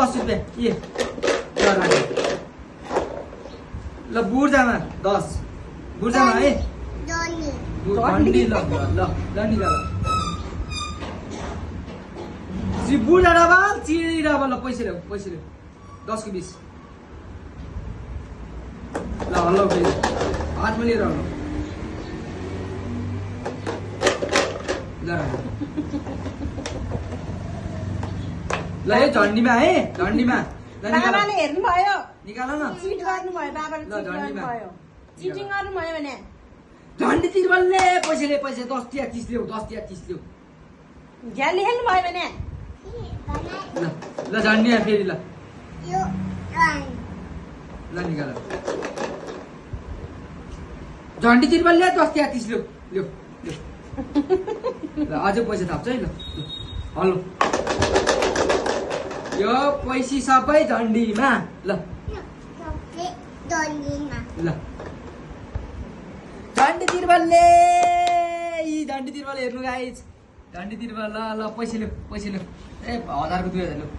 10 रुपियाँ ए ल राख ल बुर्जामा 10 बुर्जामा है डन्डी ल ल ल निकाल सी बुढा डबल चिडी डबल ल पैसा ल्याऊ 10 को 20 ल हल्लो फेरि हातमा लिएर हल्लो ल ल यो झन्डीमा है झन्डीमा बाबाले हेर्नु भयो निकाल न चिट गर्नु भयो बाबाले ल झन्डीमा चिटिङ गर्नु भयो भने झन्डी तिरबलले पैसा 10 तिया 30 ल्याऊ 10 तिया 30 ल्याऊ झ्याली खेल्नु भयो भने ल ल झन्डीमा फेरि ल ल निकाल झन्डी तिरबलले 10 तिया 30 ल्याऊ ल्याऊ ल अझै पैसा थाप्छ है ल हल्लो यो पैसा सबै झन्डीमा ल ल झन्डी तिरबलले यी झन्डी तिरबल हेर्नु गाइज झन्डी तिरबल ल ल पैसा ल्याऊ ए 1000 को 2000 ल्याऊ